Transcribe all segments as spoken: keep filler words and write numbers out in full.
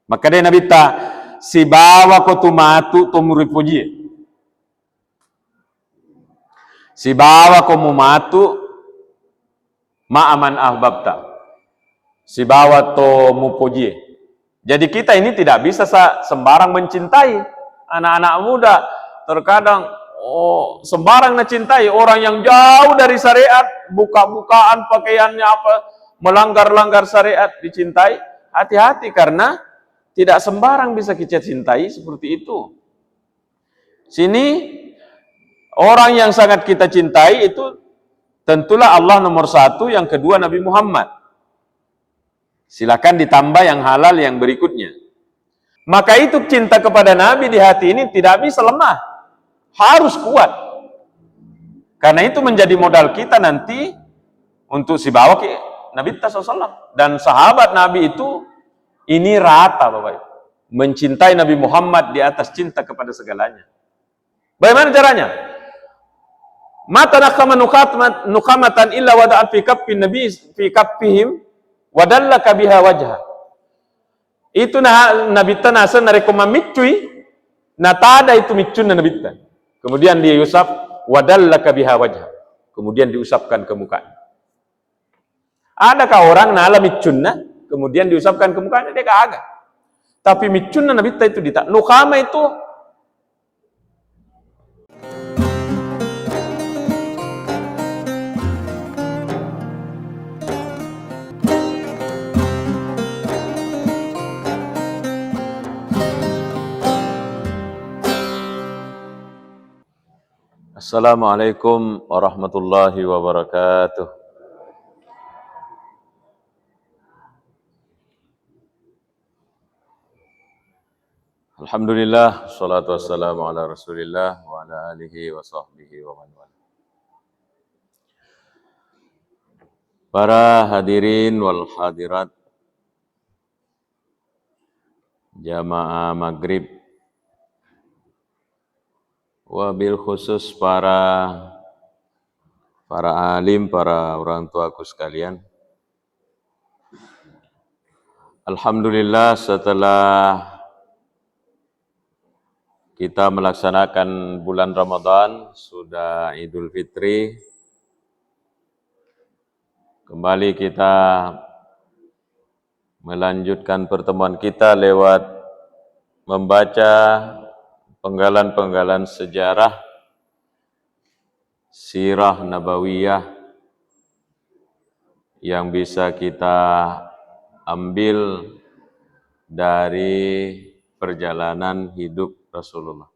Makkedai Nabitta, "Sibawako tu matu to muripojie. Sibawako mumatu ma'a man ahbabta." Sibawa to mupojie. Jadi kita ini tidak bisa sa-, sembarang mencintai anak-anak muda. Terkadang, oh, sembarang nacintai orang yang jauh dari syariat, buka-bukaan pakaiannya apa, melanggar-langgar syariat dicintai. Hati-hati, karena tidak sembarang bisa kita cintai seperti itu. Sini, orang yang sangat kita cintai itu tentulah Allah nomor satu, yang kedua Nabi Muhammad. Silakan ditambah yang halal yang berikutnya. Maka itu cinta kepada Nabi di hati ini tidak bisa lemah. Harus kuat. Karena itu menjadi modal kita nanti untuk sibawa ke Nabi sallallahu alaihi wasallam. Dan sahabat Nabi itu ini rata, Bapak Ibu. Mencintai Nabi Muhammad di atas cinta kepada segalanya. Bagaimana caranya? "Ma tanakkhama nukhatmat-, nukhamatan illa wada'a fi kaffin nabi, fi kaffihim wa dallaka biha wajha." Itu nah, Nabitta naseng narekko mamiccui, natada itu miccunna Nabitta. Kemudian dia usap, "Wa dallaka biha wajha." Kemudian diusapkan ke mukanya. Adakah orang nala miccunna, kemudian diusapkan ke mukanya? Dia kagak. Tapi miccunna Nabitta itu dita-, nukhama itu. Assalamualaikum warahmatullahi wabarakatuh. Alhamdulillah, salatu wassalamu ala Rasulillah wa ala alihi wa sahbihi wa man wala. Para hadirin wal hadirat, jamaah maghrib, wabil khusus para, para alim, para orang tuaku sekalian. Alhamdulillah, setelah kita melaksanakan bulan Ramadan, sudah Idul Fitri, kembali kita melanjutkan pertemuan kita lewat membaca penggalan-penggalan sejarah sirah nabawiyah yang bisa kita ambil dari perjalanan hidup Rasulullah.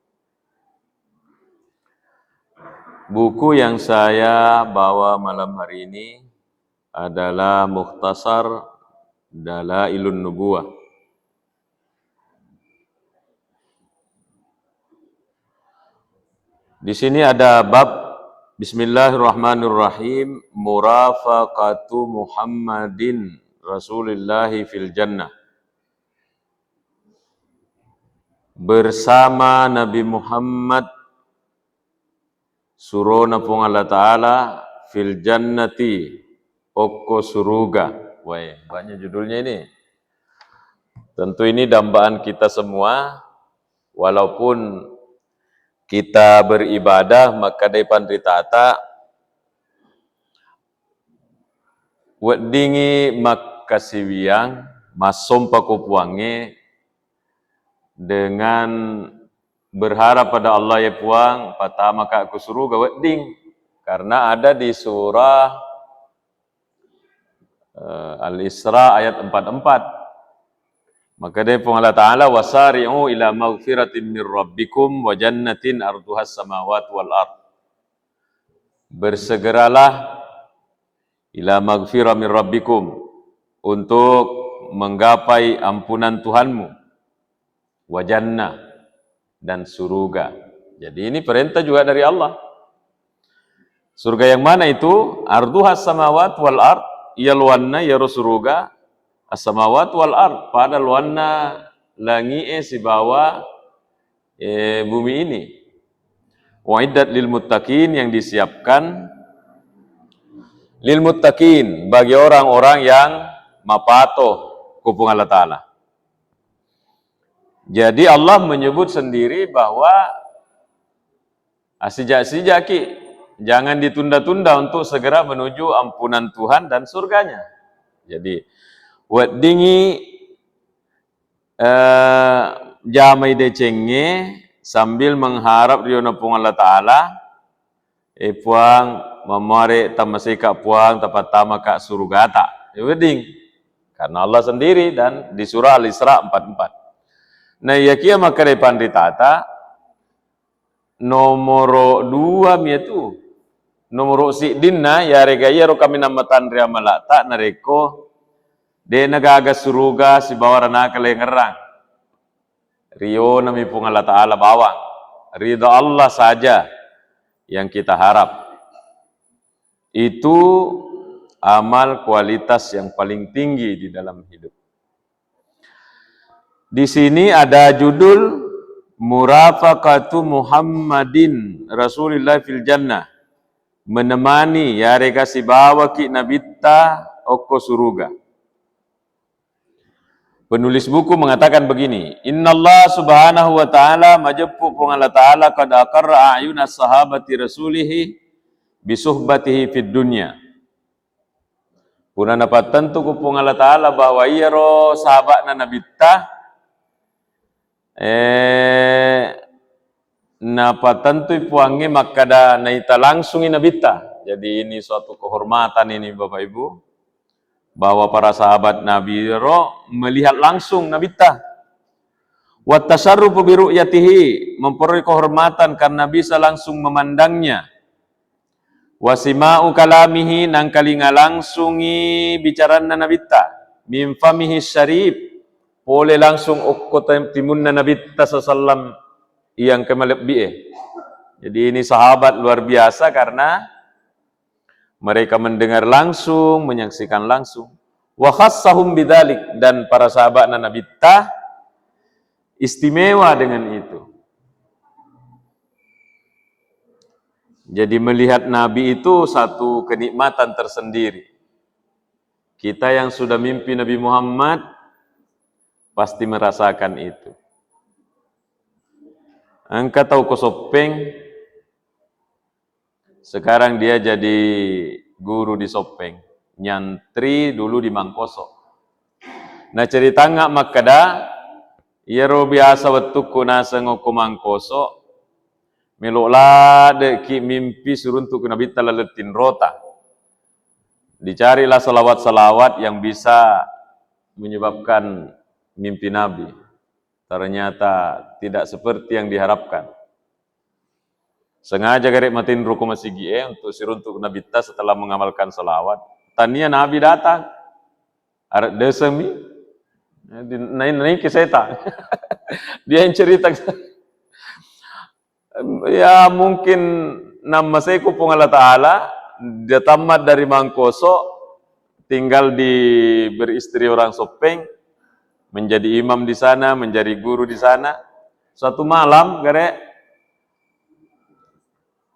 Buku yang saya bawa malam hari ini adalah Mukhtasar Dalailun Nubuwah. Di sini ada bab, Bismillahirrahmanirrahim, murafaqatu Muhammadin Rasulillahi fil jannah. Bersama Nabi Muhammad, surona Puang Allah Ta'ala, fil jannati, okko suruga. Wah, banyak judulnya ini. Tentu ini dambaan kita semua, walaupun kita beribadah, makkedai panritata, weddingngi makkasiwiang, massompa ko Puangnge, dengan berharap pada Allah, "Ya Puang, patamaka ko suruga," wedding. Karena ada di surah, eh, Al-Isra ayat empat empat. Makkedai Puang Allah Ta'ala, "Wasari'u ila maghfiratin min rabbikum wa jannatin arduhas samawati wal ard." Bersegeralah ila maghfirah min rabbikum, untuk menggapai ampunan Tuhanmu, wa jannah, dan suruga. Jadi ini perintah juga dari Allah. Surga yang mana itu? Arduhas samawat wal ard, iya luanna iyaro suruga, as-samawat wal ard, pada luanna langi'e sibawa, eh, bumi ini. Uiddat lil muttaqin, yang disiapkan lil muttaqin, bagi orang-orang yang mapato ku Puang Allah Ta'ala. Jadi Allah menyebut sendiri bahwa, ah, sijak-sijaki, jangan ditunda-tunda untuk segera menuju ampunan Tuhan dan surganya. Jadi, weddingngi, eh, jamai decengnge sambil mengharap riona Puang Allah Ta'ala, eh, Puang, mamuare tammaseka Puang, tapattamaka surugata. Ya, wedding. Karena Allah sendiri dan di surah Al-Isra empat empat. Nah, iyakiya makkeda panritata, nomoro dua miatu. Nomoro siddinna, yarega iyaro kaminang matanre amalata, narekko de' nagaga suruga sibawa ranaka lengerang. Rionami Puang Allah Ta'ala bawang. Ridha Allah saja yang kita harap. Itu amal kualitas yang paling tinggi di dalam hidup. Di sini ada judul Murafaqatu Muhammadin Rasulillah fil Jannah. Menemani, yarega sibawaki Nabitta okko suruga. Penulis buku mengatakan begini, "Innallaha subhanahu wa ta'ala, majeppu Puang Allah Ta'ala, qad aqarra a'yunas sahabati rasulihi bisuhbatihi fid dunya." Puna napattentu ku Puang Allah Ta'ala bahwa iyaro sahabatna Nabitta, eh, napatentui Puangnge makkeda naita langsungi Nabitta. Jadi ini suatu kehormatan ini, Bapak Ibu, bahwa para sahabat Nabi ro melihat langsung Nabitta. Wattasarrufu biru'yatihi, memperoleh kehormatan karena bisa langsung memandangnya. Wasima'u kalamihi, nangkalinga langsungi bicaranna Nabitta. Min famihi syarif, pole langsung okko tem-, timunna Nabitta sallallahu alaihi wasallam yang kemalebbi'e. Jadi ini sahabat luar biasa karena mereka mendengar langsung, menyaksikan langsung. Wa khassahum bidzalik, dan para sahabatna Nabitta istimewa dengan itu. Jadi melihat Nabi itu satu kenikmatan tersendiri. Kita yang sudah mimpi Nabi Muhammad pasti merasakan itu. Engka tau ko Soppeng, sekarang dia jadi guru di Soppeng. Nyantri dulu di Mangkoso. Nah, ceritanga makkeda, iyaro biasa wettukku naseng okko Mangkoso, melo ladeki mimpi siruntu'ku Nabitta laleng tinrota. Dicarilah salawat-salawat yang bisa menyebabkan mimpi Nabi. Ternyata tidak seperti yang diharapkan. Sengaja gare matinro ko masigi'e untuk siruntuk Nabitta setelah mengamalkan salawat. Tania Nabi datang. Are desemi. Naik, naik ke setan. Dia yang cerita. Ya, mungkin nammaseku Puang Allah Ta'ala, dia tamat dari Mangkoso, tinggal di, beristri orang Soppeng, menjadi imam di sana, menjadi guru di sana. Suatu malam, gare,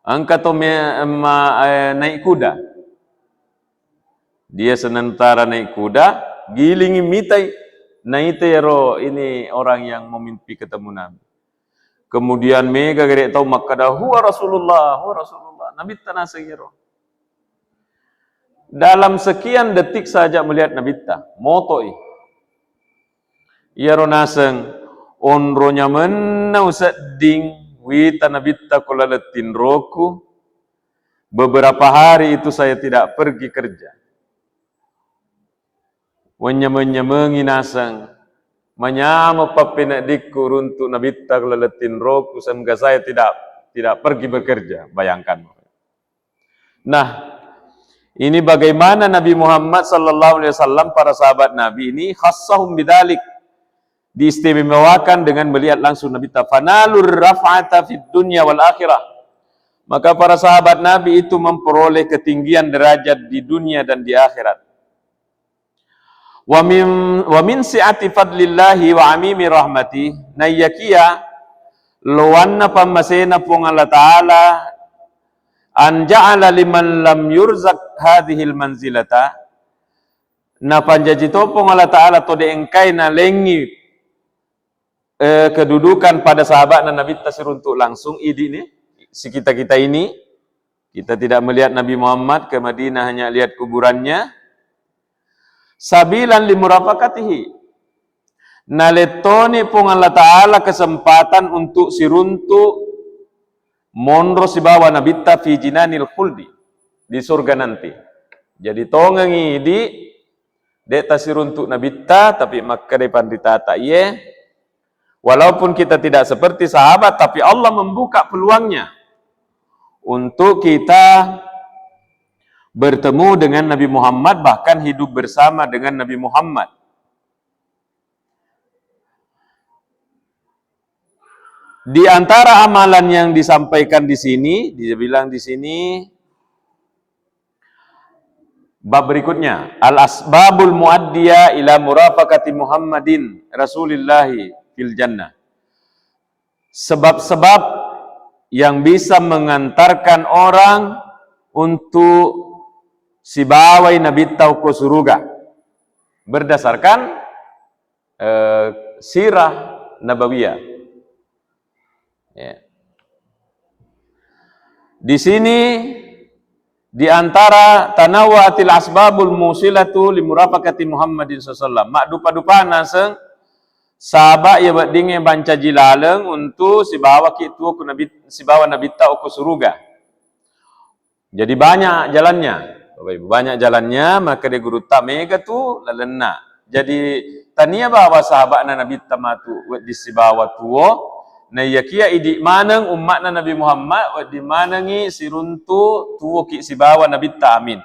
engka to me-, ma-, eh, naik kuda. Dia sementara naik kuda, gilingi mitai, naitai ero ini orang yang memimpi ketemu Nabi. Kemudian mega gare tau makkeda, "Huwa Rasulullah, huwa Rasulullah." Nabitta naseng ero. Dalam sekian detik saja melihat Nabitta, motoi. Iyaro naseng, onro nyamenna usedding wita Nabitta ko laleng tinroku, beberapa hari itu saya tidak pergi kerja. Wanyameng-nyamengi naseng, manyameng pappeneddikku runtuk Nabitta ko laleng tinroku, sehingga saya tidak, tidak pergi bekerja. Bayangkan. Nah, ini bagaimana Nabi Muhammad sallallahu alaihi wasallam, para sahabat Nabi ini khassahum bidzalik, diistimewakan dengan melihat langsung Nabitta. Fanalur raf'ata fid dunya wal akhirah. Maka para sahabat Nabi itu memperoleh ketinggian derajat di dunia dan di akhirat. Wa min, wa min si'ati fadlillahi wa amimi rahmati, naiyakiya loanna pammasena Puang Allah Ta'ala, an ja'ala liman lam yurzak hadhil manzilata, napanjaji to Puang Allah Ta'ala to de engkai nalengi eh, kedudukan pada sahabatna Nabitta siruntuk langsung, idi ni, si kita-kita ini, kita tidak melihat Nabi Muhammad ke Madinah, hanya lihat kuburannya. Sabilan limurafaqatihi. Nalettoni Puang Allah Ta'ala kesempatan untuk siruntuk monro sibawa Nabitta fi jinanil khuldi, di surga nanti. Jadi tongengi idi, de' tasiruntuk Nabitta, tapi makkeda panritata iye, walaupun kita tidak seperti sahabat, tapi Allah membuka peluangnya untuk kita bertemu dengan Nabi Muhammad, bahkan hidup bersama dengan Nabi Muhammad. Di antara amalan yang disampaikan di sini, dia bilang di sini, bab berikutnya, al-asbabul muaddiya ila murafaqati Muhammadin Rasulillahi fil jannah. Sebab-sebab yang bisa mengantarkan orang untuk sibawai Nabitta okko suruga. Berdasarkan, eh, sirah nabawiyah. Ya. Di sini, di antara tanawwa'atil asbabul musilatu limurafaqati Muhammadin sallallahu alaihi wasallam. Maddupa-dupa naseng saba' iya weddingnge bancaji laleng untu sibawaki tuo ku Nabi, sibawa Nabitta okko suruga. Jadi banyak jalannya. Bapak Ibu, banyak jalannya, maka de' gurutta mega tu lalenna. Jadi tania bawa sahaba'na Nabitta matu wedding sibawa tuo, naiyakia idi maneng umma'na Nabi Muhammad wedding manengi siruntu tuoki sibawa Nabitta, amin.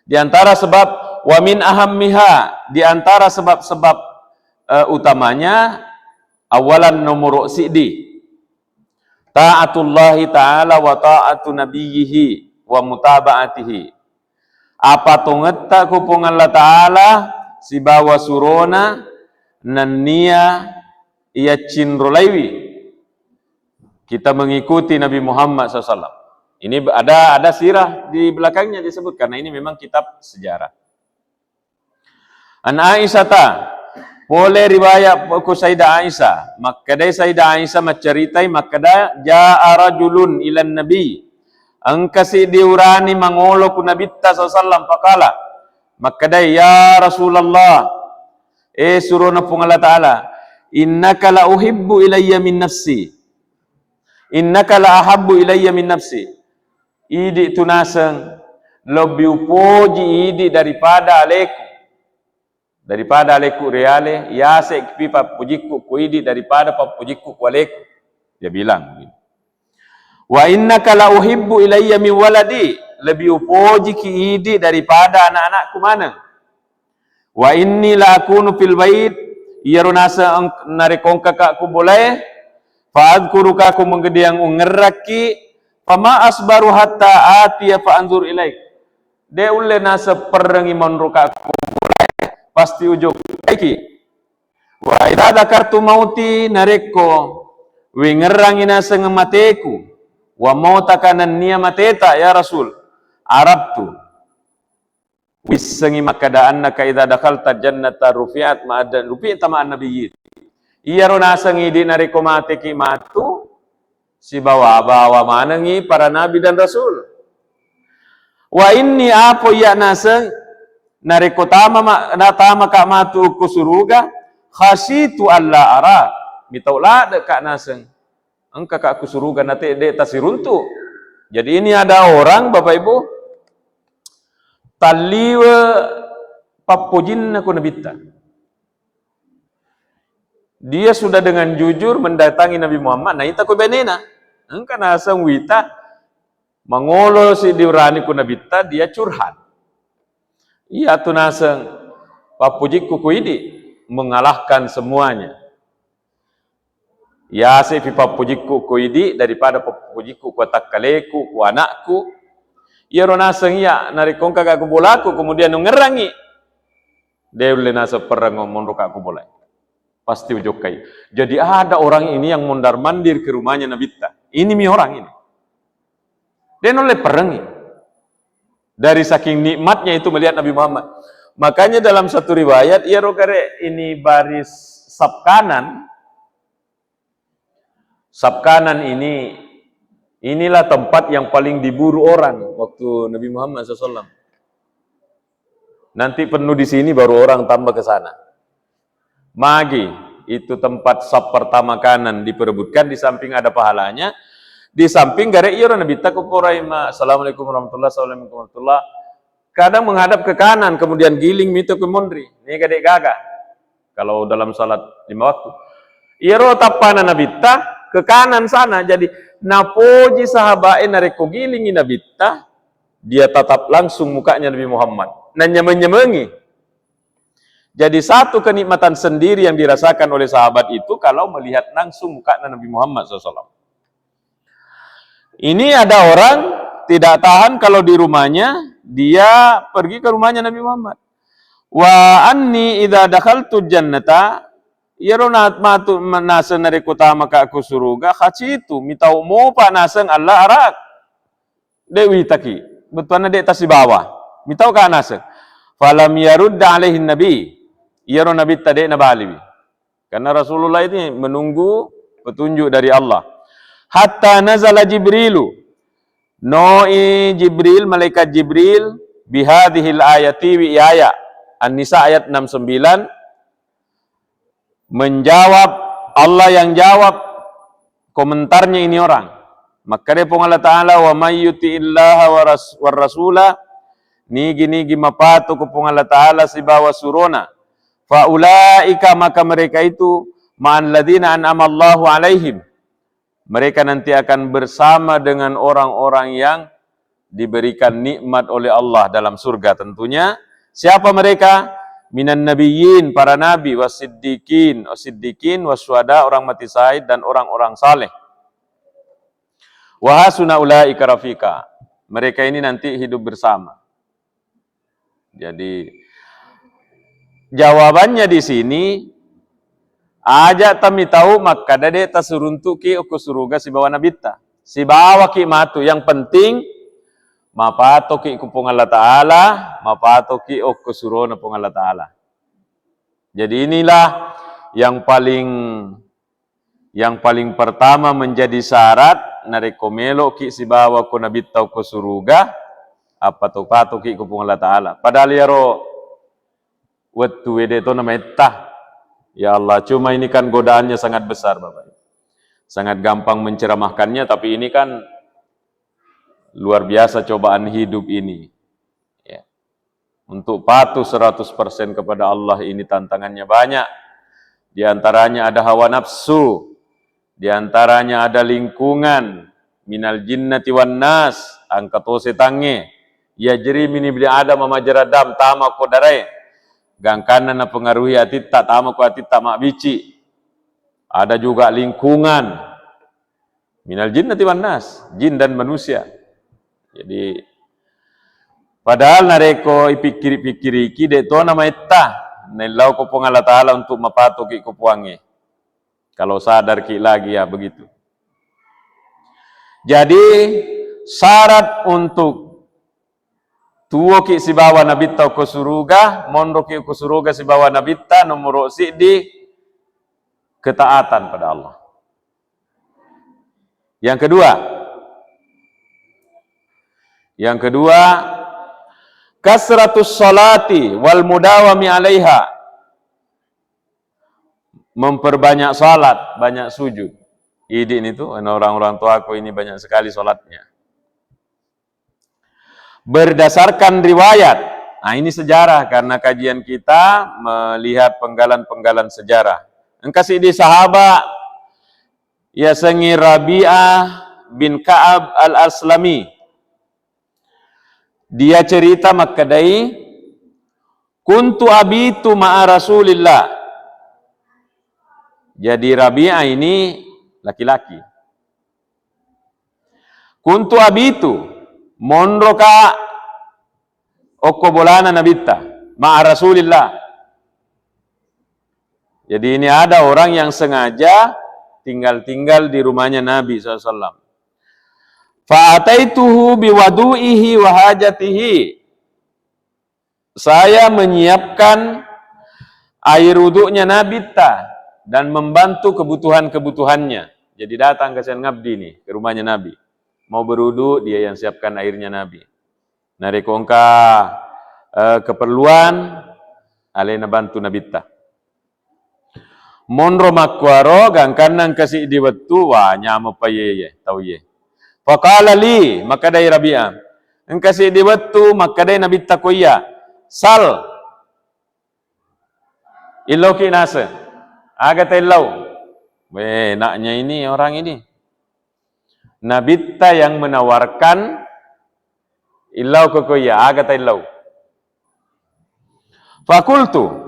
Di antara sebab, wa min ahammiha, di antara sebab-sebab, eh, utamanya, awalan nomoro siddi, ta'atullahi ta'ala wa ta'atu nabiyyihi wa mutaba'atihi. Apa tongetta ku Puang Allah Ta'ala sibawa surona nennia iyaccinrolaiwi kita mengikuti Nabi Muhammad sallallahu alaihi wasallam. Ini ada, ada sirah di belakangnya disebut, karena ini memang kitab sejarah. An Aisyata, pole riwayat ku Sayyidah Aisyah, makkedai Sayyidah Aisyah macceritai, makkeda, "Jaa rajulun ilan nabi." Engka siddi urani mangolo ku Nabitta sallallahu alaihi wasallam, faqala, makkedai, "Ya Rasulullah, eh surona Puang Allah Ta'ala, innaka la uhibbu ilayya min nafsi. Innaka la ahabbu ilayya min nafsi." Idi tu naseng lebbi upoji idi daripada aleku. Daripada aleku riale, yase'pi pappojikku ku idi daripada pappojikku ku aleku. Dia bilang begitu. Wa innaka la uhibbu ilayya min waladi, lebbi upojiki idi daripada anak-anakku maneng. Wa inni la akunu fil bait, iyaro naseng eng-, narekko engkaka ku bolae, fa adzkuruka ku menggedeang ungngerrakki, fama asbaru hatta atiya fa anzur ilaik. De ulle naseng perrengngi monroka ku bolae, pasti ujokkaiki. Wa idza dzakartu mauti, narekko wengerrangi naseng mateku, wa mautaka nennia mateta, ya Rasul, arabtu. Wissengngi makkeda annaka idza dakhalta jannata rufi'at ma'ad, rufi'ta ma'an nabiyyin. Iyaro naseng idi narekko mateki matu, sibawa-bawa manengngi para nabi dan rasul. Wa inni, apo iya naseng, narekko tama ma-, natamaka matu ku suruga, khasyitu alla ara, mitau ladeka naseng. Engkaka ku suruga nate de tasiruntu. Jadi ini ada orang, Bapak Ibu, talliwe pappojinna ku nabitta. Dia sudah dengan jujur mendatangi Nabi Muhammad, naita ko benena. Engka naseng wita mangolo si diurani ku nabitta, dia curhat. Iya tu naseng pappojikku ku idi mengalahkan semuanya. Yasepi pappojikku ku idi daripada pappojikku ku atakkaleku, ku anakku. Iyaro naseng iya narekko engka ku bolaku, kemudian nungerrangi. De ulle naseng perreng monroka ku bolae. Pasti ujokkai. Jadi ada orang ini yang mondar-mandir ke rumahnya Nabitta. Ini mi orang ini. De nulle perrengngi. Dari saking nikmatnya itu melihat Nabi Muhammad. Makanya dalam satu riwayat, iyaro gare ini baris saf kanan, Sap kanan ini, inilah tempat yang paling diburu orang waktu Nabi Muhammad sallallahu alaihi wasallam. Nanti penuh di sini, baru orang tambah ke sana. Magi itu tempat sap pertama kanan diperebutkan, di samping ada pahalanya, di samping gare iyaro Nabitta ko porai ma, "Assalamualaikum warahmatullah, assalamualaikum warahmatullah." Kadang menghadap ke kanan, kemudian giling mito ke monri. Ini gade gaga. Kalau dalam salat lima waktu. Iyaro tappana Nabitta ke kanan sana. Jadi, napoji sahabae narekko gilingi Nabitta, dia tatap langsung mukanya Nabi Muhammad. Nanyameng-nyamengi. Jadi, satu kenikmatan sendiri yang dirasakan oleh sahabat itu kalau melihat langsung mukanya Nabi Muhammad sallallahu alaihi wasallam. Ini ada orang tidak tahan kalau di rumahnya, dia pergi ke rumahnya Nabi Muhammad. "Wa anni idza dakhaltu jannata," iyaro na-, matu-, ma-, naseng narekko tamaka ku suruga, "khacitu," mitau mopa naseng Allah arak. De witaki, bettuanna de tasibawa. Mitau ka naseng. "Falam yarudda alaihin nabi," iyaro Nabitta de nabaliwi. Karena Rasulullah ini menunggu petunjuk dari Allah. "Hatta nazala Jibrilu." Noi Jibril, malaikat Jibril, "bihadhil ayati," wi aya. An-Nisa ayat enam sembilan, menjawab, Allah yang jawab komentarnya ini orang. Makkeda Puang Allah Ta'ala, "Wa may yuti'illaha wa ras-, war rasula," nigi-nigi mapato ku Puang Allah Ta'ala sibawa surona, "fa ulaika," maka mereka itu, "ma'alladzina an'amallahu alaihim," mereka nanti akan bersama dengan orang-orang yang diberikan nikmat oleh Allah dalam surga tentunya. Siapa mereka? "Minan nabiyyin," para nabi, "wasiddiqin," wasiddiqin, "wasyuhada," orang mati syahid, dan orang-orang saleh. "Wa hasuna ulaika rafiqa." Mereka ini nanti hidup bersama. Jadi, jawabannya di sini, aja tamitau makkada de tasuruntuki okko suruga sibawa nabitta. Sibawaki matu, yang penting mapatoki ku Puang Allah Ta'ala, mapatoki okko surona Puang Allah Ta'ala. Jadi, inilah yang paling Yang paling pertama menjadi syarat narekko meloki sibawa ko nabitta ko suruga, appato-patoki ko Puang Allah Ta'ala. Padahal iyaro wettu wede to nametta. Ya Allah, cuma ini kan godaannya sangat besar, Bapak. Sangat gampang menceramahkannya, tapi ini kan luar biasa cobaan hidup ini. Ya. Untuk patuh seratus persen kepada Allah ini tantangannya banyak. Di antaranya ada hawa nafsu, di antaranya ada lingkungan, minal jinnati wan nas, engka to setangnge. Yajri min ibni Adam majrad dam, tama ko darae. Gangkanna napengaruhi atitta, tama ko atitta mabbici. Ada juga lingkungan. Minal jinnati wan nas, jin dan manusia. Jadi, padahal narekko ipikkiri-pikkiriki, de to nametta naillau ko Puang Allah Ta'ala untuk mapatoki ko Puangnge. Kalau sadarki lagi, ya begitu. Jadi, syarat untuk tuwoki sibawa nabitta ko suruga, monroki ko suruga sibawa nabitta, nomoro siddi, ketaatan pada Allah. Yang kedua, yang kedua, kasratus salati wal mudawami alaiha. Memperbanyak salat, banyak sujud. Idi ini tuh, orang-orang tuaku ini banyak sekali salatnya. Berdasarkan riwayat, nah, ini sejarah, karena kajian kita melihat penggalan-penggalan sejarah. Engka siddi sahaba, yasengnge Rabi'ah bin Ka'ab Al-Aslami. Dia cerita makkedai, "Kuntu abitu ma'a Rasulillah." Jadi Rabi'ah ini laki-laki. "Kuntu abitu," monroka okko bolana nabitta, "ma'a Rasulillah." Jadi ini ada orang yang sengaja tinggal-tinggal di rumahnya Nabi sallallahu alaihi wasallam. "Fa'ataituhu biwadu'ihi wa hajatihi." Saya menyiapkan air wuduknya Nabitta dan membantu kebutuhan-kebutuhannya. Jadi datang kasihan ngabdi ini ke rumahnya Nabi. Mau berwudu, dia yang siapkan airnya Nabi. Narekko engka, eh, keperluan, alena bantu Nabitta. Monro makkuaro, gangkanna engka siddi wettu, wa, nyameng pa iye, iye, tau iye. Faqala li, makkedai Rabi'ah, engka siddi wettu, makkedai Nabitta ko iya, sal, illauki naseng. Aga taillau? Weh, enaknya ini orang ini. Nabitta yang menawarkan, illau ko, ko iya, aga taillau? Fakultu,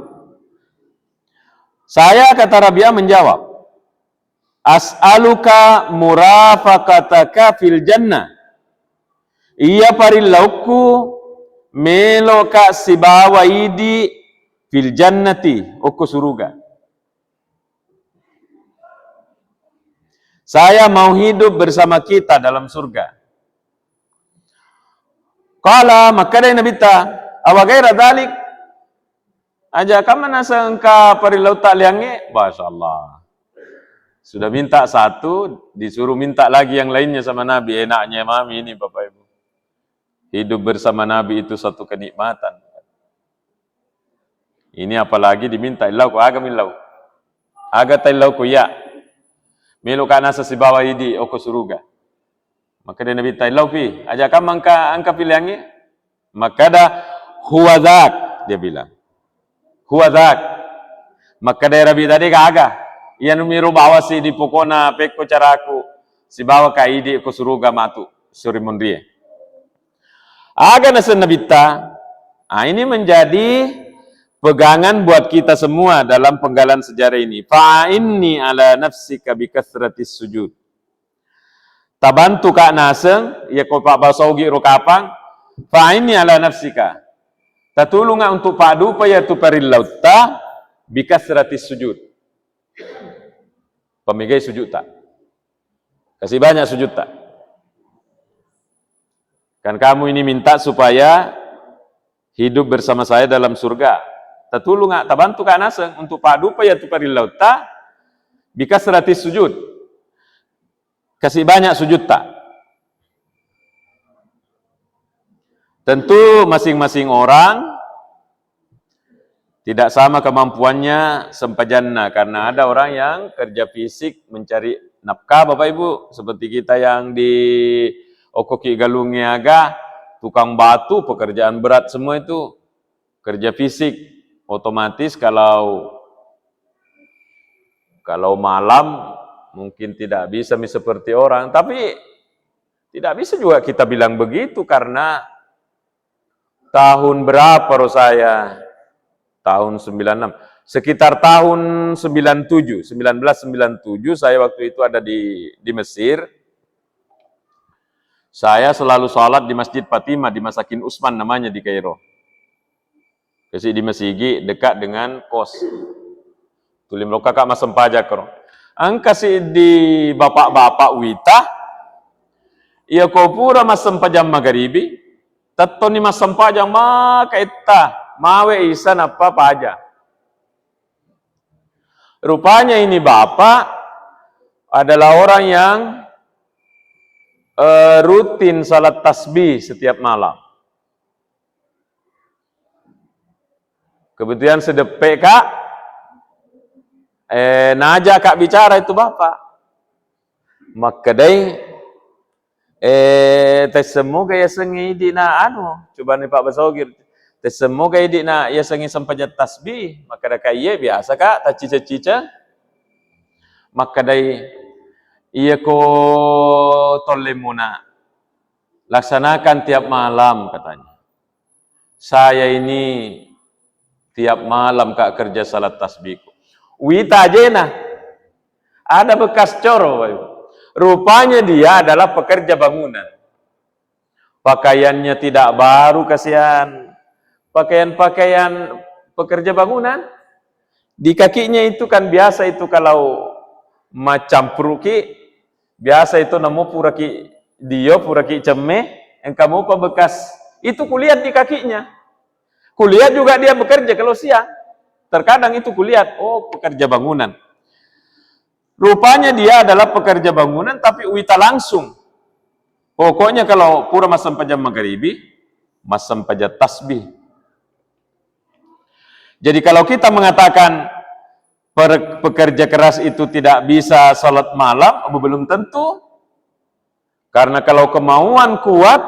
saya, kata Rabi'ah menjawab, as'aluka murafaqataka fil jannah. Iya parillaukku, meloka sibawa idi fil jannati, okko suruga. Saya mau hidup bersama kita dalam surga. Qala, makkedai Nabitta, awa ghaira dzalik? Aja kamma naseng engka parillautta liangnge? Masya Allah. Sudah minta satu, disuruh minta lagi yang lainnya sama Nabi. Enaknya mami ini, Bapak Ibu. Hidup bersama Nabi itu satu kenikmatan. Ini apalagi diminta, illau ko aga millau? Aga taillau ko iya? Meloka naseng sibawa idi okko suruga. Makkeda Nabitta, illau pi, aja kamma engka, engka pilihangnge? Makkeda, huwa dzak, dia bilang. Huwa dzak. Makkeda Rabi'ah, de gaga. Iyanu miro bawasi di pokona pekko caraku. Sibawa ka idi ko suruga matu suri munrie. Aga naseng Nabitta, ah, ini menjadi pegangan buat kita semua dalam penggalan sejarah ini. Fa'inni ala nafsika bi katsratis sujud. Tabantuka naseng, iya ko pabbasaugi ro kapang, fa'inni ala nafsika. Tatulunga untuk paddupa iyatu parillautta bi katsratis sujud. Pamegai sujudta. Kasih banyak sujudta. Kan kamu ini minta supaya hidup bersama saya dalam surga. Tatulunga, tabantuka naseng untuk paddupa iyatu parillautta bi katsratis sujud. Kasih banyak sujudta. Tentu masing-masing orang tidak sama kemampuannya sempajanna, karena ada orang yang kerja fisik mencari nafkah, Bapak Ibu, seperti kita yang di okkoki galungnge aga, tukang batu, pekerjaan berat semua itu, kerja fisik, otomatis kalau, kalau malam mungkin tidak bisa mi seperti orang, tapi tidak bisa juga kita bilang begitu karena tahun berapa ro saya? Tahun sembilan enam. Sekitar tahun sembilan tujuh, sembilan belas sembilan tujuh, saya waktu itu ada di, di Mesir. Saya selalu sholat di Masjid Fatimah, di Masakin Usman namanya di Kairo. Kasi di masigi dekat dengan kos. Tuli melokka ka massempajang koro. Engka siddi bapak-bapak wita, iya ko pura massempajang magaribi, tettoni massempajang maka etta, mawe isa nappa paja. Rupanya ini bapak adalah orang yang, eh, rutin salat tasbih setiap malam. Kebetulan sedeppe ka, eh, naja ka bicara itu bapak. Makkedai, eh, tessemmoga yasengnge idi na anu, cobani Pak Basogir. Tessemmoga idi na yasengnge sempajang tasbih. Makkeda ka, iye, biasa ka, taccice-cice. Makkedai, iya ko tollemmuna. Laksanakan tiap malam, katanya. Saya ini tiap malam ka kerja salat tasbihku. Wita ajena. Ada bekas cor, Bapak Ibu. Rupanya dia adalah pekerja bangunan. Pakaiannya tidak baru, kasihan. Pakaian-pakaian pekerja bangunan. Di kakinya itu kan biasa itu kalau macampuruki, biasa itu namo puraki dio, puraki cemme, engka mopa bekas. Itu kulihat di kakinya. Kulihat juga dia bekerja kalau siang. Terkadang itu kulihat, oh, pekerja bangunan. Rupanya dia adalah pekerja bangunan, tapi uwita langsung. Pokoknya kalau pura massempajang magaribi, massempajang tasbih. Jadi kalau kita mengatakan per-, pekerja keras itu tidak bisa salat malam, belum tentu. Karena kalau kemauan kuat,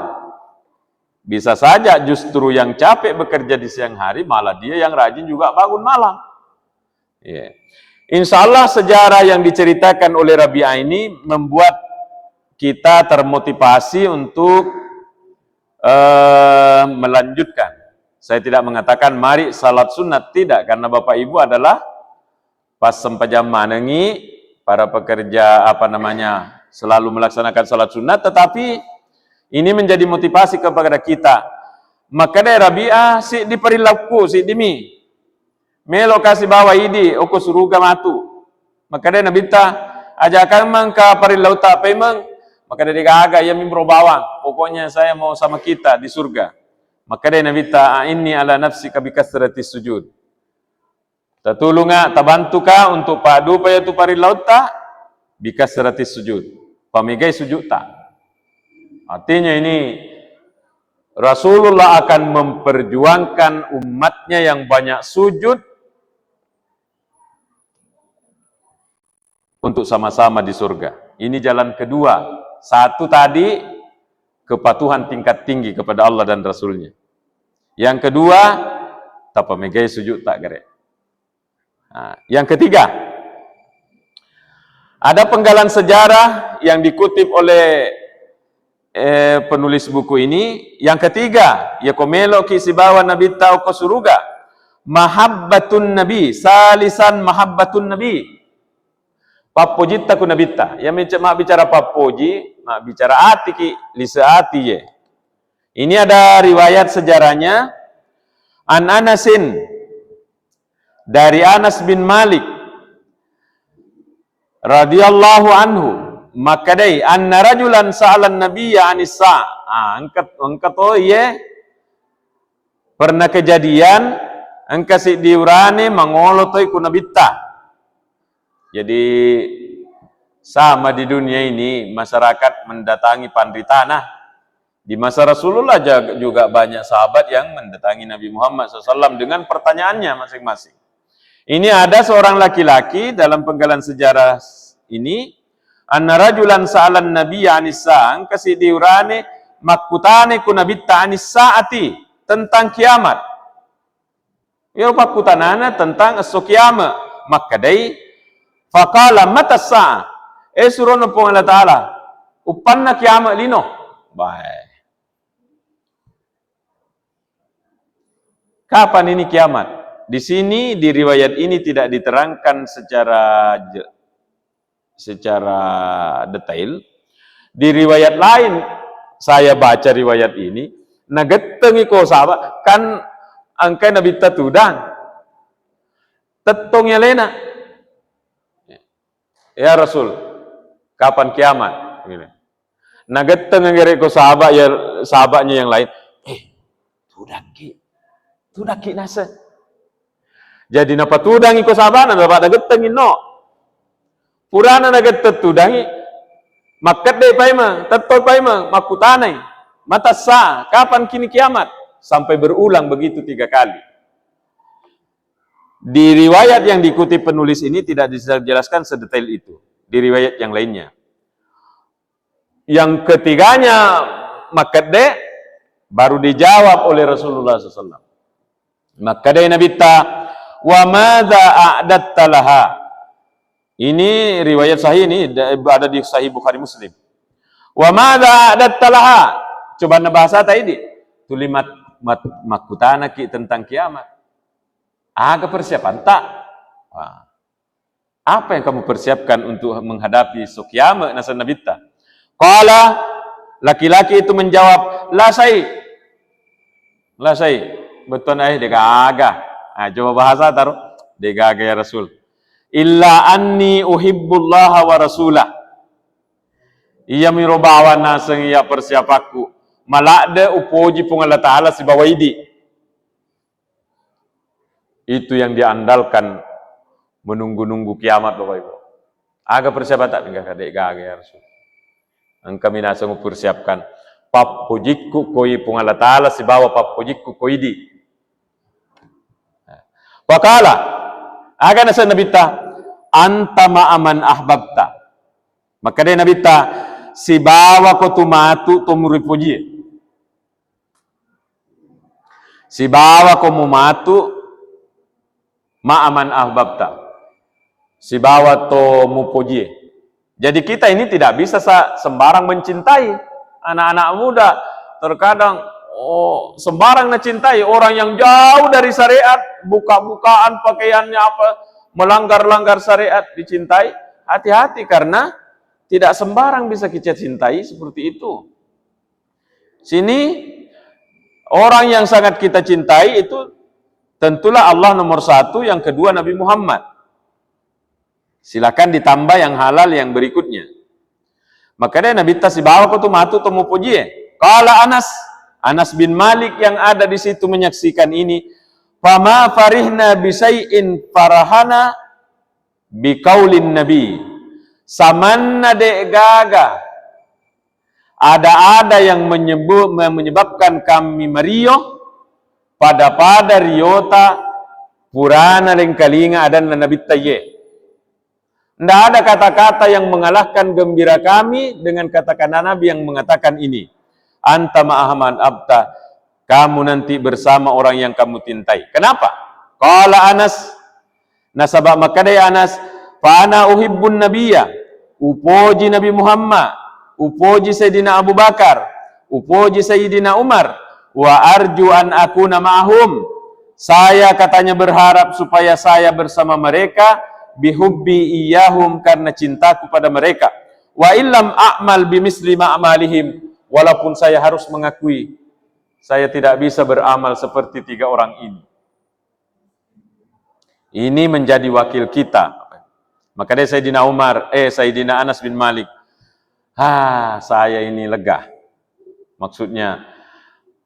bisa saja justru yang capek bekerja di siang hari, malah dia yang rajin juga bangun malam. Iya. Insya Allah sejarah yang diceritakan oleh Rabi'ah ini membuat kita termotivasi untuk, eh, melanjutkan. Saya tidak mengatakan mari salat sunat, tidak, karena Bapak Ibu adalah pas sempajang manengi, para pekerja, apa namanya, selalu melaksanakan salat sunat, tetapi ini menjadi motivasi kepada kita. Makkeda Rabi'ah, siddi parillaukku, siddimi. Melo kasi bawa idi, okko suruga matu. Makkeda Nabitta, ajakang mangka parillau ta paimeng. Makkeda degaga, iya mimro bawang. Pokoknya saya mau sama kita di surga. Makkeda Nabitta, a'inni ala nafsika bikasratis sujud. Tatulunga, tabantuka untuk paddupa iyatu parillautta bikasratis sujud. Pamegai sujudta. Artinya ini Rasulullah akan memperjuangkan umatnya yang banyak sujud untuk sama-sama di surga. Ini jalan kedua. Satu tadi, kepatuhan tingkat tinggi kepada Allah dan Rasulnya. Yang kedua, tapamegai sujud tak gere. Nah, yang ketiga, ada penggalan sejarah yang dikutip oleh, eh, penulis buku ini. Yang ketiga, ya ko meloki sibawa Nabitta okko suruga. Mahabbatun Nabi, salisan mahabbatun Nabi. Pappojitta ku Nabitta. Ya mabbicara pappoji, mabbicara atiki, lise ati ye. Ini ada riwayat sejarahnya. An Anasin, dari Anas bin Malik radhiyallahu anhu, makkedai, anna rajulan sa'alan nabiyya anis sa'ah. Ah, engka, engka to iye pernah kejadian, engka siddi urane mangolo toi ku Nabitta. Jadi, sama di dunia ini, masyarakat mendatangi panritana. Di masa Rasulullah ja-, juga banyak sahabat yang mendatangi Nabi Muhammad sallallahu alaihi wasallam dengan pertanyaannya masing-masing. Ini ada seorang laki-laki dalam penggalan sejarah ini, anna rajulan sa'alan nabiyya anis sa'ah, engka siddi urane makkutane ku Nabitta anis sa'ati, tentang kiamat. Iyaro pakkutanana tentang esso kiamat. Makkedai, faqala, mata sa'ah? Eh, surona Puang Allah Ta'ala, uppanna kiamat lino? Bae. Kapan ini kiamat? Di sini, di riwayat ini tidak diterangkan secara je-, secara detail. Di riwayat lain, saya baca riwayat ini, nagettengi ko sahabat, kan engkai Nabitta tudang. Tettong alena. Ya Rasul, kapan kiamat? Gitu. Nagetteng gere ko sahabat ya, sahabatnya yang lain. Eh, tudakki. Tudakki naseng. Jadi napatudangi ko sahabatna, nagetteng inno. Purana nagetteng tudangi, makkedde paimeng, tettong paimeng, makkutanai, mata sa'ah, kapan kini kiamat? Sampai berulang begitu tiga kali. Di riwayat yang diikuti penulis ini tidak dijelaskan sedetail itu di riwayat yang lainnya. Yang ketiganya makkedde, baru dijawab oleh Rasulullah sallallahu alaihi wasallam. Makkedai Nabitta, "Wa madza a'datta laha?" Ini riwayat sahih ini, da-, ada di Sahih Bukhari Muslim. "Wa madza a'datta laha?" Cobanna bahasa ta idi. Tuli mat-, mat-, makkutanaki tentang kiamat. Aga persiapanta? Wah. Apa yang kamu persiapkan untuk menghadapi so kiamat? Naseng Nabitta. Qala, laki-laki itu menjawab, la syai. La syai. Bettuanna, eh, degaga. Ah, coba bahasa taruh. Degaga ya Rasul. Illa anni uhibbullaha wa rasulah. Iyamiro bawang naseng iya persiapakku. Maladde upoji Puang Allah Ta'ala sibawa idi. Itu yang diandalkan menunggu-nunggu kiamat, Bapak Ibu. Aga persiapanta? Mingga kadek gaga ya Rasul. Engkami naseng persiapkan. Pappojikku koi Puang Allah Ta'ala sibawa pappojikku koi di. Pakala, aga naseng Nabitta? Anta ma'aman ahbabta. Makkeda Nabitta, sibawa ko tu matu to muripojie. Sibawa ko mumatu ma'aman ahbabta. Sibawa to mupojie. Jadi kita ini tidak bisa sa-, sembarang mencintai anak-anak muda. Terkadang, oh, sembarang nacintai orang yang jauh dari syariat, buka-bukaan pakaiannya apa, melanggar-langgar syariat dicintai. Hati-hati karena tidak sembarang bisa kita cintai seperti itu. Sini orang yang sangat kita cintai itu tentulah Allah nomor satu, yang kedua Nabi Muhammad. Silakan ditambah yang halal yang berikutnya. Makkeda Nabitta sibawa ko tu matu to mupojie. Qala Anas, Anas bin Malik yang ada di situ menyaksikan ini, fama farihna bi syai'in farahana bi qaulin nabi. Samanna de gaga ada-ada yang menyebut, menyebabkan kami mario pada-pada riota purana lengkalinga adanna Nabitta ye. Ndak ada kata-kata yang mengalahkan gembira kami dengan kata-kata Nabi yang mengatakan ini, anta ma'aman abta, kamu nanti bersama orang yang kamu cintai. Kenapa? Qala Anas, nasaba makkeda Anas, fa ana uhibbun nabiyya, upoji Nabi Muhammad, upoji Sayyidina Abu Bakar, upoji Sayyidina Umar, wa arju an akuna ma'ahum. Saya katanya berharap supaya saya bersama mereka, bihubbi iyahum, karena cintaku pada mereka. Wa illam a'mal bimisli ma'malihim, walaupun saya harus mengakui saya tidak bisa beramal seperti tiga orang ini. Ini menjadi wakil kita. Makkeda Sayyidina Umar, eh, Sayyidina Anas bin Malik, ah, saya ini lega. Maksudnya,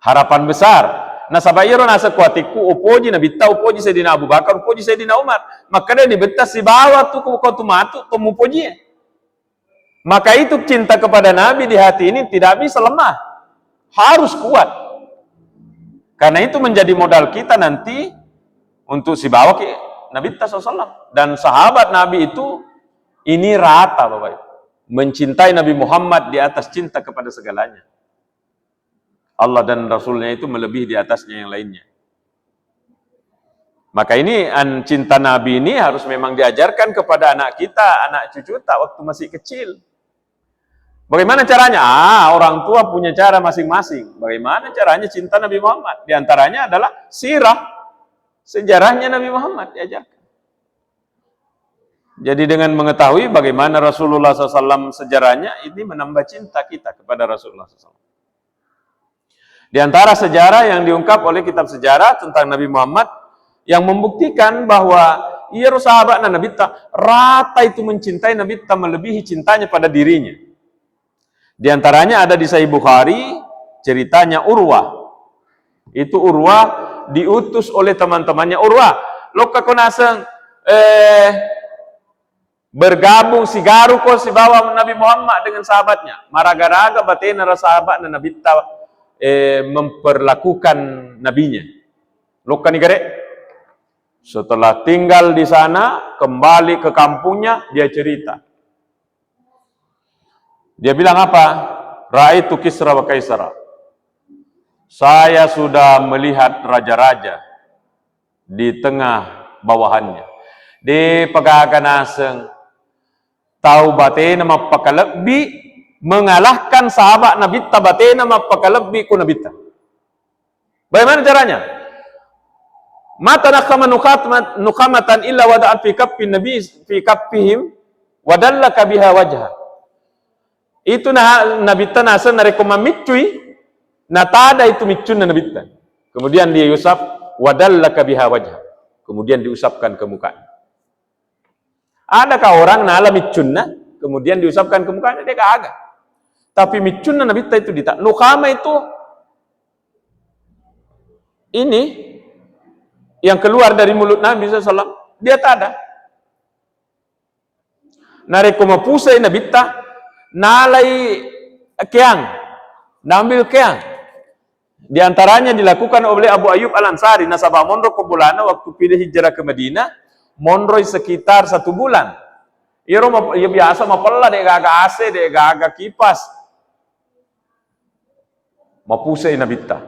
harapan besar. Nasaba iyaro naseng ko atikku, upoji Nabitta, upoji Sayyidina Abu Bakar, upoji Sayyidina Umar. Makkeda Nabitta sibawa tu ko, ko tu matu to mupojie. Maka itu cinta kepada Nabi di hati ini tidak bisa lemah. Harus kuat. Karena itu menjadi modal kita nanti untuk sibawa ke Nabitta sallallahu alaihi wasallam. Dan sahabat Nabi itu ini rata, Bapak Ibu. Mencintai Nabi Muhammad di atas cinta kepada segalanya. Allah dan Rasulnya itu melebihi di atasnya yang lainnya. Maka ini an-, cinta Nabi ini harus memang diajarkan kepada anak kita, anak cucuta waktu masih kecil. Bagaimana caranya? Ah, orang tua punya cara masing-masing. Bagaimana caranya cinta Nabi Muhammad? Di antaranya adalah sirah, sejarahnya Nabi Muhammad diajarkan. Jadi dengan mengetahui bagaimana Rasulullah sallallahu alaihi wasallam sejarahnya, ini menambah cinta kita kepada Rasulullah sallallahu alaihi wasallam. Di antara sejarah yang diungkap oleh kitab sejarah tentang Nabi Muhammad yang membuktikan bahwa iyaro sahabatna Nabitta rata itu mencintai Nabitta melebihi cintanya pada dirinya. Di antaranya ada di Sahih Bukhari, ceritanya Urwah. Itu Urwah diutus oleh teman-temannya. Urwah, lokka ko naseng, eh, bergabung sigaru ko sibawa Nabi Muhammad dengan sahabatnya. Maraga-raga batena ra sahabatna Nabitta, eh, memperlakukan nabinya. Lokkani gare. Setelah tinggal di sana, kembali ke kampungnya, dia cerita. Dia bilang apa? Ra'aitu Kisra wa Kaisara. Saya sudah melihat raja-raja di tengah bawahannya. De pagaga naseng tau batena mappakalebbi mengalahkan sahabat Nabitta batena mappakalebbi ku Nabitta. Bagaimana caranya? Mata nakama nukhatmat-, nukhamatan illa wada'at fi kaffin nabi, fi kaffihim wadallaka biha wajha. Itu nah, Nabitta naseng narekko mamiccui, natada itu miccunna Nabitta. Kemudian dia usap, wadallaka biha wajha. Kemudian diusapkan ke mukanya. Adakah orang nala miccunna, kemudian diusapkan ke mukanya? Dia kagak. Tapi miccunna Nabitta itu dita-, nukhama itu ini yang keluar dari mulut Nabi sallallahu alaihi wasallam, dia tada. Narekko mapuse'i Nabitta, nalai keang, naambil keang. Di antaranya dilakukan oleh Abu Ayyub Al-Ansari, nasaba monro ko bolana waktu pindah hijrah ke Madinah, monroi sekitar satu bulan. Iyaro map-, iya biasa mapella, de' gaga A C, de' gaga kipas. Mapuse'i Nabitta.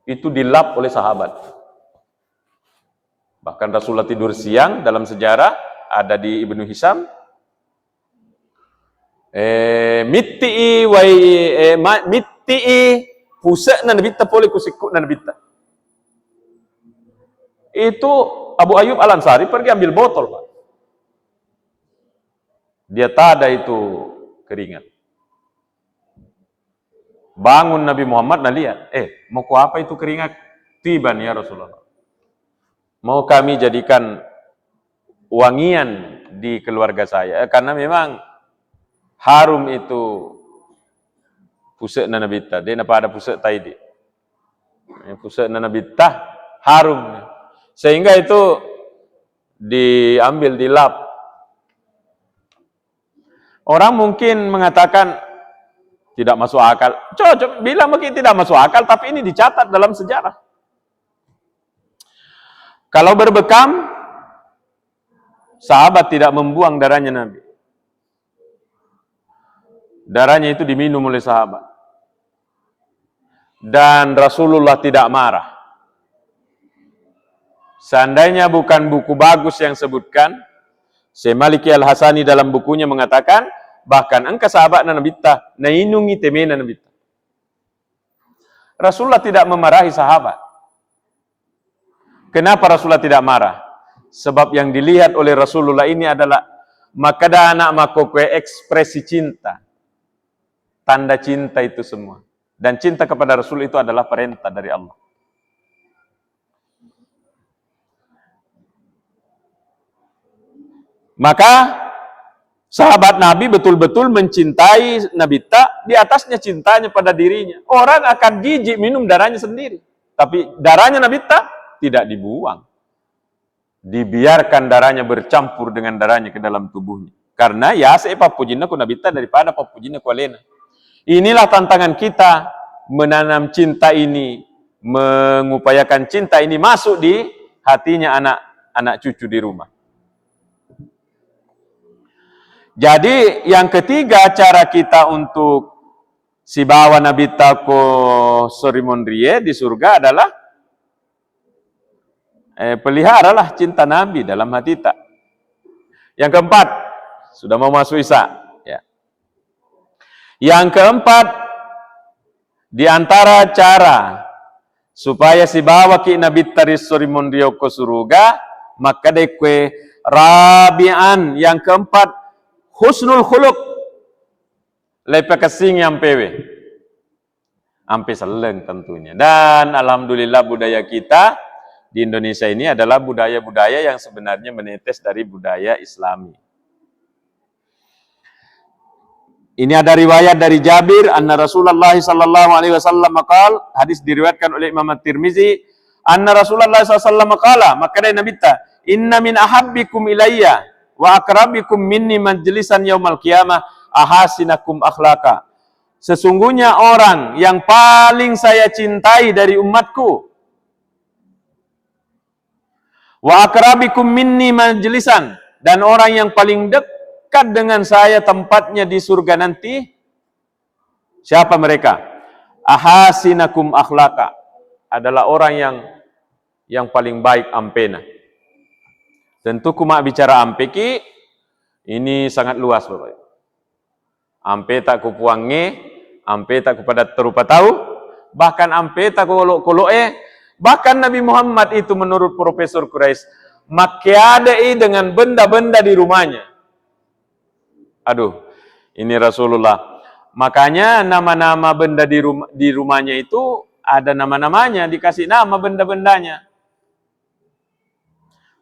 Itu dilap oleh sahabat. Bahkan Rasulullah tidur siang, dalam sejarah ada di Ibnu Hisham, eh, mitti'i wai, eh, ma-, mitti'i puse'na Nabitta pole ku sikku'na Nabitta. Itu Abu Ayyub Al-Ansari pergi ambil botol, Pak. Dia tada itu keringat. Bangun Nabi Muhammad, naliat, "Eh, mau ku apa itu keringat?" "Tiban, ya Rasulullah. Mau kami jadikan wangian di keluarga saya." Eh, karena memang harum itu puse'na Nabitta, de' napada puse'ta idi'. Eh, puse'na Nabitta harum. Sehingga itu diambil, dilap. Orang mungkin mengatakan, "Tidak masuk akal." Cocok, bilang mungkin tidak masuk akal, tapi ini dicatat dalam sejarah. Kalau berbekam, sahabat tidak membuang darahnya Nabi. Darahnya itu diminum oleh sahabat. Dan Rasulullah tidak marah. Seandainya bukan buku bagus yang sebutkan, Syekh Maliki Al-Hasani dalam bukunya mengatakan, bahkan engka sahabatna Nabitta, nainungi temena Nabitta. Rasulullah tidak memarahi sahabat. Kenapa Rasulullah tidak marah? Sebab yang dilihat oleh Rasulullah ini adalah makkeda anak makkokkoe ekspresi cinta. Tanda cinta itu semua. Dan cinta kepada Rasul itu adalah perintah dari Allah. Maka sahabat Nabi betul-betul mencintai Nabitta di atasnya cintanya pada dirinya. Orang akan jijik minum darahnya sendiri. Tapi darahnya Nabitta tidak dibuang. Dibiarkan darahnya bercampur dengan darahnya ke dalam tubuhnya. Karena yase pappujinna ku Nabitta daripada pappujinna ku alena. Inilah tantangan kita menanam cinta ini, mengupayakan cinta ini masuk di hatinya anak, anak cucu di rumah. Jadi, yang ketiga cara kita untuk sibawa Nabitta ko sorimonrie di surga adalah, eh, peliharalah cinta Nabi dalam hatita. Yang keempat, sudah mau masuk Isya, ya. Yang keempat, di antara cara supaya sibawaki Nabitta ri sorimonrie ko suruga, makkeda kue rabi'an, yang keempat, husnul khuluq. Leipakessingi ampewe. Ampe selleng tentunya. Dan alhamdulillah, budaya kita di Indonesia ini adalah budaya-budaya yang sebenarnya menetes dari budaya Islami. Ini ada riwayat dari Jabir, anna Rasulullah sallallahu alaihi wasallam qal, hadis diriwayatkan oleh Imam At-Tirmizi, anna Rasulullah sallallahu alaihi wasallam qala, makkeda Nabitta, "Inna min ahabbikum ilayya wa aqrabikum minni majlisan yaumal qiyamah ahasinakum akhlaqa." Sesungguhnya orang yang paling saya cintai dari umatku, wa aqrabikum minni majlisan, dan orang yang paling dekat dengan saya tempatnya di surga nanti, siapa mereka? Ahasinakum akhlaqa, adalah orang yang, yang paling baik ampena. Tentu ku mabbicara ampeki, ini sangat luas, Bapak Ibu. Ampeta ku puangnge, ampeta ku padatta rupa tau, bahkan ampeta ku olokolo'e, bahkan Nabi Muhammad itu menurut Profesor Quraisy, makkeadai dengan benda-benda di rumahnya. Aduh, ini Rasulullah. Makanya nama-nama benda di rum-, di rumahnya itu ada nama-namanya, dikasih nama benda-bendanya.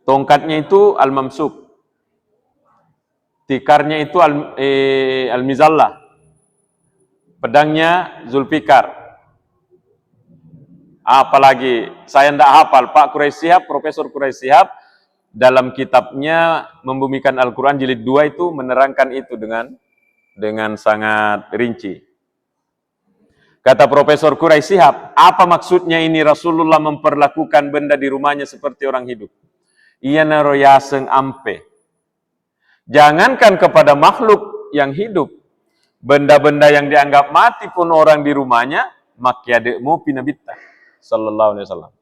Tongkatnya itu Al-Mamsuk. Tikarnya itu Al-, eh, Al-Mizallah. Pedangnya Zulfikar. Apalagi, saya ndak hafal, Pak Quraish Shihab, Profesor Quraish Shihab, dalam kitabnya Membumikan Al-Quran jilid dua itu menerangkan itu dengan dengan sangat rinci. Kata Profesor Quraish Shihab, apa maksudnya ini Rasulullah memperlakukan benda di rumahnya seperti orang hidup? Iyanaro yaseng ampe. Jangankan kepada makhluk yang hidup, benda-benda yang dianggap mati pun orang di rumahnya, makkeade mopi Nabitta sallallahu alaihi wasallam.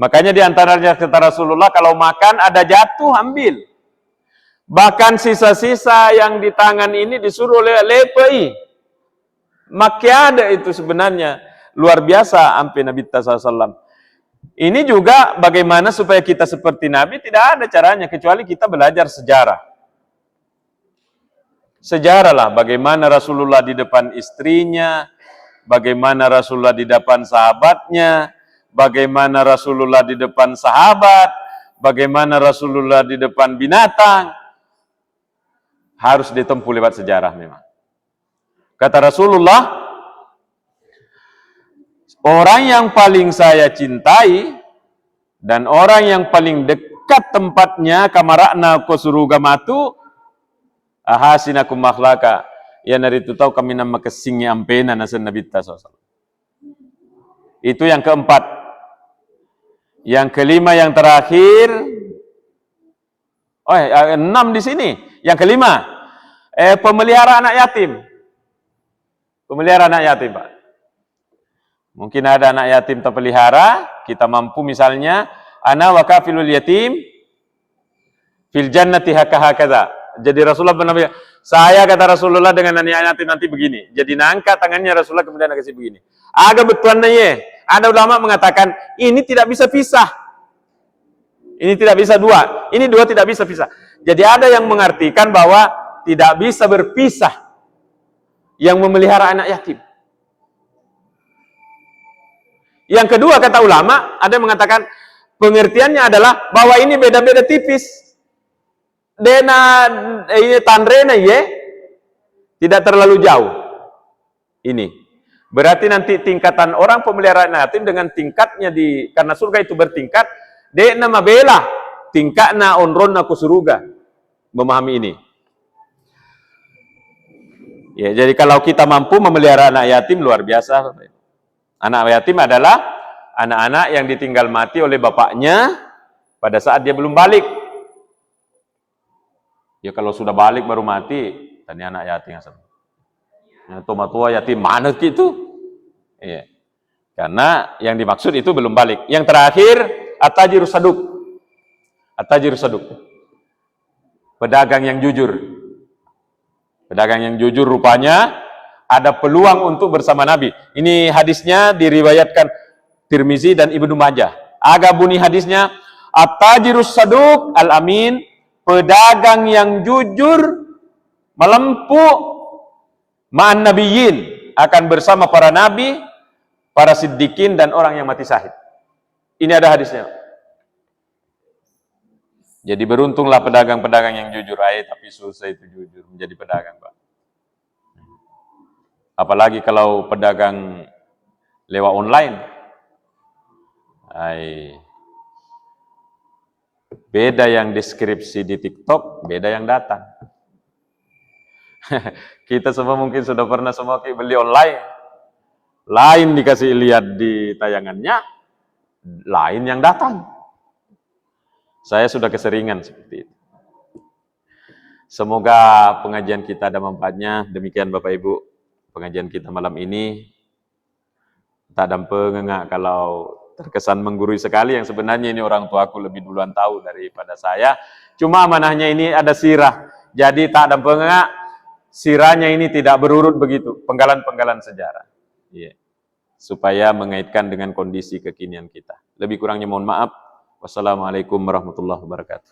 Makanya di antaranya kata Rasulullah, kalau makan ada jatuh, ambil. Bahkan sisa-sisa yang di tangan ini disuruh le-, lepei. Makkeade itu sebenarnya luar biasa ampe Nabitta sallallahu alaihi wasallam. Ini juga bagaimana supaya kita seperti Nabi, tidak ada caranya kecuali kita belajar sejarah. Sejarahlah bagaimana Rasulullah di depan istrinya, bagaimana Rasulullah di depan sahabatnya, bagaimana Rasulullah di depan sahabat, bagaimana Rasulullah di depan binatang. Harus ditempuh lewat sejarah memang. Kata Rasulullah, orang yang paling saya cintai dan orang yang paling dekat tempatnya, kamara'na ko suruga matu, ahasinakum akhlaqa, iyanaritu tau kaminang makessingngi ampena, naseng Nabitta sallallahu alaihi wasallam. Itu yang keempat. Yang kelima, yang terakhir, oh, eh, enam di sini. Yang kelima, eh, pemelihara anak yatim. Pemelihara anak yatim, Pak. Mungkin ada anak yatim terpelihara, kita mampu misalnya, ana wa kafilul yatim fil jannati haka hakaza. Jadi Rasulullah pernah bilang, saya kata Rasulullah dengan anak yatim nanti begini. Jadi naangkat tangannya Rasulullah kemudian dikasih begini. Aga bettuanna ye? Ada ulama mengatakan ini tidak bisa pisah. Ini tidak bisa dua. Ini dua tidak bisa pisah. Jadi ada yang mengartikan bahwa tidak bisa berpisah yang memelihara anak yatim. Yang kedua, kata ulama, ada yang mengatakan pengertiannya adalah bahwa ini beda-beda tipis. Dena, eh, ini tanrena ye, tidak terlalu jauh. Ini. Berarti nanti tingkatan orang pemelihara anak yatim dengan tingkatnya di, karena surga itu bertingkat, de'na mabela tingkatna onronna ko suruga. Memahami ini. Ya, jadi kalau kita mampu memelihara anak yatim, luar biasa. Anak yatim adalah anak-anak yang ditinggal mati oleh bapaknya pada saat dia belum balik. Ya, kalau sudah balik baru mati, tani anak yatim asal. Yang tua-tua yatim mana gitu? Iya. Karena yang dimaksud itu belum balik. Yang terakhir, at-tajirus saduk. At-tajirus saduk. Pedagang yang jujur. Pedagang yang jujur rupanya ada peluang untuk bersama Nabi. Ini hadisnya diriwayatkan Tirmizi dan Ibnu Majah. Aga bunyi hadisnya, at-tajirus saduk al-amin, pedagang yang jujur melempu ma'an nabiyyin, akan bersama para nabi, para siddiqin, dan orang yang mati syahid. Ini ada hadisnya. Jadi beruntunglah pedagang-pedagang yang jujur. Ai, tapi susah itu jujur menjadi pedagang, Pak. Apalagi kalau pedagang lewat online. Ai, beda yang deskripsi di TikTok, beda yang datang. Kita semua mungkin sudah pernah semua ki beli online. Lain dikasih lihat di tayangannya, lain yang datang. Saya sudah keseringan seperti itu. Semoga pengajian kita ada manfaatnya. Demikian Bapak Ibu, pengajian kita malam ini. Tak dampengenga kalau terkesan menggurui sekali, yang sebenarnya ini orang tuaku lebih duluan tahu daripada saya. Cuma amanahnya ini ada sirah. Jadi tak dampengenga sirahnya ini tidak berurut begitu, penggalan-penggalan sejarah. Iya. Supaya mengaitkan dengan kondisi kekinian kita. Lebih kurangnya mohon maaf. Wassalamualaikum warahmatullahi wabarakatuh.